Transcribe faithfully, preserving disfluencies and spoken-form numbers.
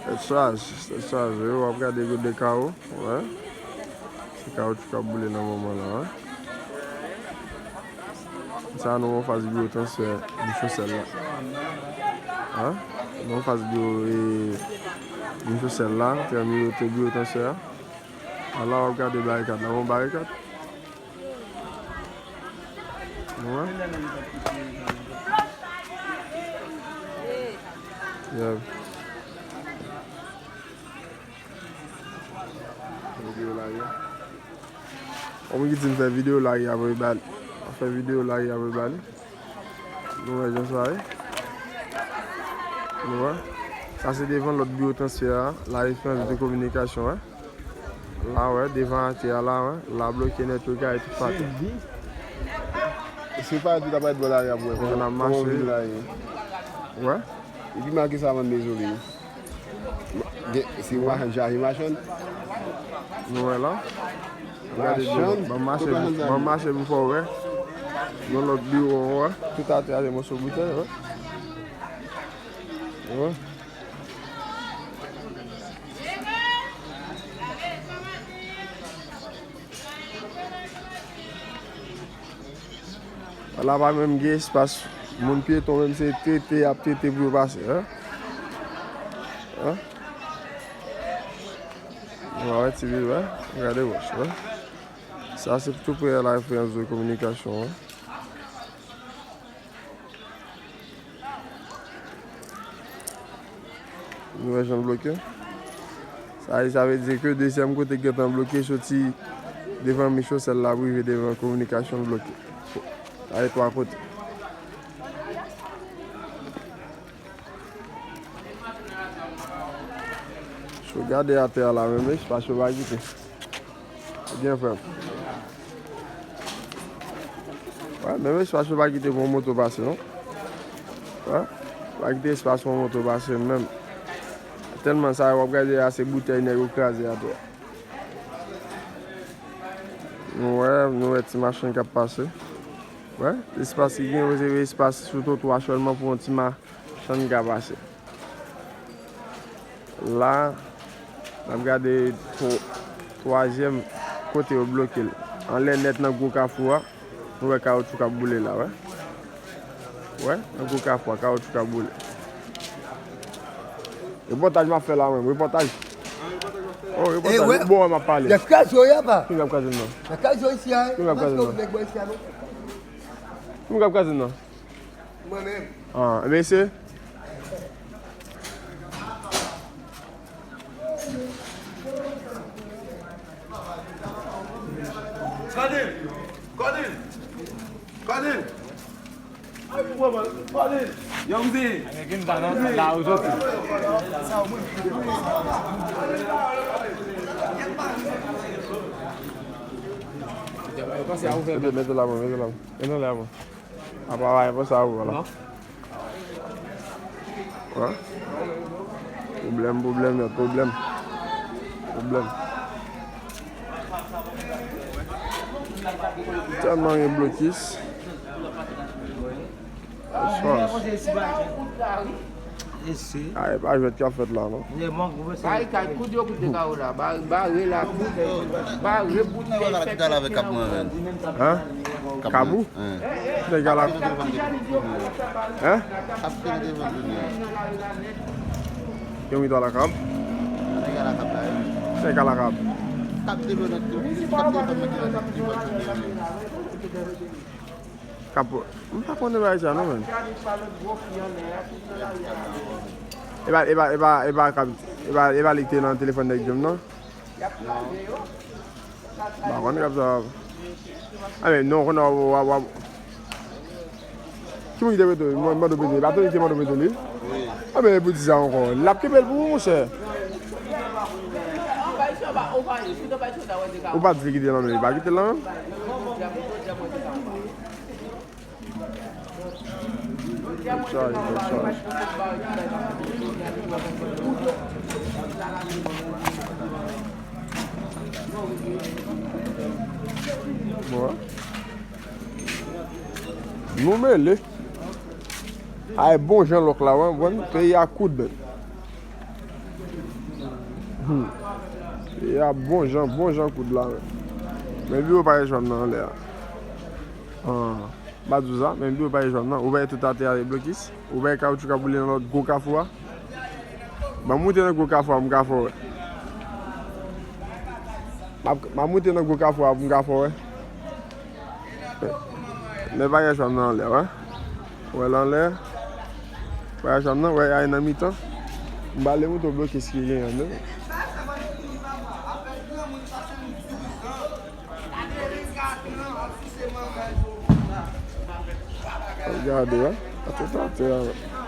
Tèt chaje, tèt chaje, w ap gade gwo de kawo, wè. Se kawotchou k ap boule nan moman lan, wè. Sa nou anfas biwo transfè Michosèl la. Hein? Nou anfas biwo, e, Michosèl la, tèmine biwo transfè a. A la w ap gade barikad la, yon barikad. Wè. Yeah. Videyo lage. Yon moun ki di m fè videyo lage apre bal. Fè videyo lage apre bal. Nou wè jan sa ye. Nou wè. Sa se devan lòt biwo transfè a, La Esperance de Communication, wè. La, wè, devan atè a la, wè. La bloke nèt, yo gaye tout pati. Se pa di ta pa bò la, y ap wè. Kòman n ap mache. Wè. Epi make sa vann dezole. Gen, se machann chaje machann. Nou wè la. Gade machann, ban mache, ban mache pou fè w wè. Yon lòt biwo, wè. Tout atè a se moso boutèy, wè. Wè. La pa menm gen espas. Moun pyeton menm se tete, y ap tete pou yo pase, hein? Hein? Ou pa wè ti bil, wè? Gade wòch, wè. Sa se tou prè a La Esperance de Communication, wè. Nou wè jan l bloke. Sa, sa vle di ke dezyèm kote k gentan bloke, soti devan Michosèl la pou rive devan Kominikasyon l bloke. Sa se twa kote. Si w gade atè a la menm, espas yo pa kite. Byen, frè m. Wè, menm espas yo pa kite pou yon moto pase, non. Wè, pa kite espas pou yon moto pase, menm. Tèlman sa, w ap gade a, se boutèy nèg yo kraze atè. Nou wè, nou wè ti machin k ap pase. Wè, espas ki gen yo, se espas sou twotwa sèlman pou yon ti machann ka pase. La, n ap gade twa-, twazyèm kote yo bloke l. Anlè nèt nan gwo kafou a, nou wè kawotchou k ap boule la, wè. Wè, nan gwo kafou a, kawotchou k ap boule. Repòtaj m ap fè la, menm, repòtaj. Oh, repòtaj, bon, m ap pale. Y ap kraze yo, y apa. Ki moun k ap kraze l nan? Y ap kraze yo isi a. Ki moun k ap kraze l nan? Ki moun k ap kraze l nan? Mwen menm. Ah, mesye. Kòde l! Kòde l! Kòde l! Kòde l! Yo, mwen se. Gen pa nan la ou soti. Mete, mete la, mwen, mete la. Mete la, mwen. Apa w pa fè sa ou la. Wè. Pwoblèm, pwoblèm, yo, pwoblèm. Pwoblèm. Tèlman gen blokis. Ay, pa jwèt k ap fèt la, non. Barikad, koud yo koute kawo la. Ba-, bare la, koud, bare bout tè. Hein? Kab ou? Hein? Nèg a la. Hein? Yon mi do a la kab? Nèg a la kab. Kab, m pa konnen bagay sa non, menn. E pa, e pa, e pa, e pa kab, e pa, e pa li ki te nan telefòn nèg Djim nan? M pa konnen kab sa. A men non, konnen w ap, w ap, w ap. Ki moun ki te prete w? Mwen mande w prete li. E pa Tony ki te mande w prete li? Wi. A men pou di sa ankò. L ap kenbe l pou ou, monchè. Ou pa di li kite l nan men li. Pa kite l nan men l. Tèt chaje, tèt chaje. Bon. Nou mele. Ay bon jan lòk la, wi, wi, peyi a koud, men. Hmm. Peyi a bon jan, bon jan koud la, men. Men biwo pa jwenn nan anlè a. Ah, m pa di w sa, men biwo pa jwenn nan. Ou pa tout atè a blokis. Ou pa kawoutchou k ap boule nan lòt gwo kafou a. Ban m moute nan gwo kafou a, m ka fè w wè. M ap, m ap moute nan gwo kafou a pou m ka fè w wè. Men bagay sa nan anlè, wè. Wè l anlè. Bagay sa nan, wè, ay nan mitan. M ba le moto bloke si gen yon, men. Gade, wè. Atè, atè, wè.